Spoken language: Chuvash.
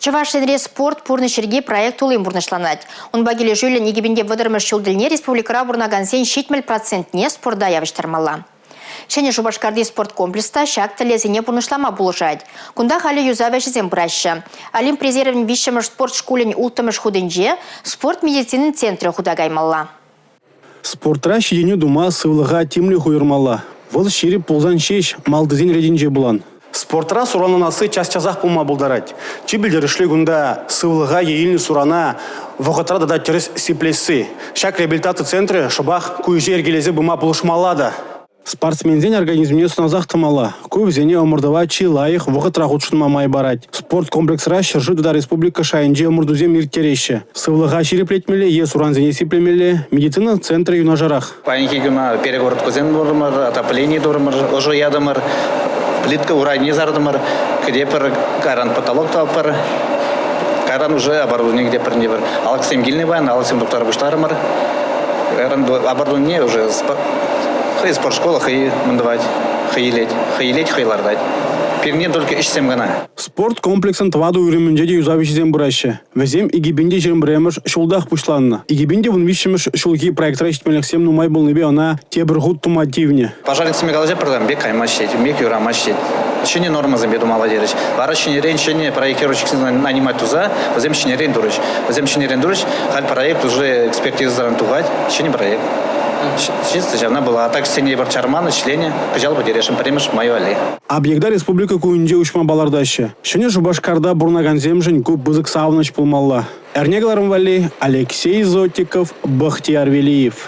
Чӑваш Енре «Спорт пурнӑҫ йӗрки» проект туллин пурнӑҫланать. Унпа килӗшӳллӗн 2030-мӗш ҫул тӗлне республикӑра пурӑнакансен 70 процентне спорта явӑҫтармалла. Ҫӗнӗ Шупашкарти спорткомплекс та ҫак тӗллевсене пурнӑҫлама пулӑшать. Кунта халӗ юсав ӗҫӗсем пыраҫҫӗ. Олимп резервӗн виҫҫӗмӗш спорт шкулӗн улттӑмӗш хутӗнче спорт медицинин центрӗ хута каймалла. Спортра ҫитӗнӳ тума сывлӑха тимлӗх уйӑрмалла. Вӑл ҫирӗп пулсан ҫеҫ малтисен ретӗнче пулан. Спортра суранланасси час-часах пулма пултарать. Чи пӗлтерӗшли кунта сывлӑха е илнӗ сурана вӑхӑтра тата тӗрӗс сиплесси. Ҫак реабилитаци центрӗ шӑпах ку ӗҫе йӗркелесе пыма пулӑшмалла та. Спортсменсен организмне сӑнасах тӑмалла. Ку вӗсене ӑмӑртӑва чи лайӑх вӑхӑтра хутшӑнма май парать. Спорткомплексра ҫӗршыв тата республика шайӗнчи ӑмӑртусем ирттереҫҫӗ. Сывлӑха ҫирӗплетмелле е сурансене сиплемелле – медицина центрӗ юнашарах. Паянхи куна перегородкӑсем турӑмӑр, отоплени турӑмӑр, ӑшӑ ятӑмӑр, плитка урайне сартӑмӑр, кӗтепӗр, кайран потолок тӑватпӑр, кайран уже оборудование кӗтепӗр тепӗр. Алӑксем килнӗ паян, алӑксем туптара пуҫларӑмӑр. Кайран оборудование уже хӑй спортшкола хӑй мӗн тӑвать, хӑй илет, хӑй илет, хӑй лартать. Пирне только ӗҫсем кӑна. Спорт комплексӗн тӑватӑ уйрӑмӗнче те юсав ӗҫӗсем пыраҫҫӗ. Вӗсем 2021-мӗш ҫултах пуҫланнӑ. 2013-мӗш ҫулхи проектра ҫитменлӗхсем нумай пулнипе ӑна тепӗр хут тума тивнӗ. Пожарниксемпе калаҫатпӑр та, пек каймасть тет, пек юрамасть тет. Ҫӗнӗ нормӑсемпе тумалла терӗҫ. Вара ҫӗнӗрен ҫӗнӗ проектировщиксене нанимать туса вӗсем ҫӗнӗрен турӗҫ. Вӗсем ҫӗнӗрен турӗҫ, халь проект уже экспертизӑран тухать, ҫӗнӗ проект. Чисто ҫавна пула. А так сене эпир чарман, ӗҫленӗ. Кӑҫал пӗтересшӗн пӗрремӗш май валли. Объекта республика кунӗнче уҫма палӑртаҫҫӗ. Ҫӗнӗ Шупашкарта пурӑнакансемшӗн ку пысӑк савӑнӑҫ пулмалла. Эрне кӑларӑм валли Алексей Зотиков, Бахтияр Велиев.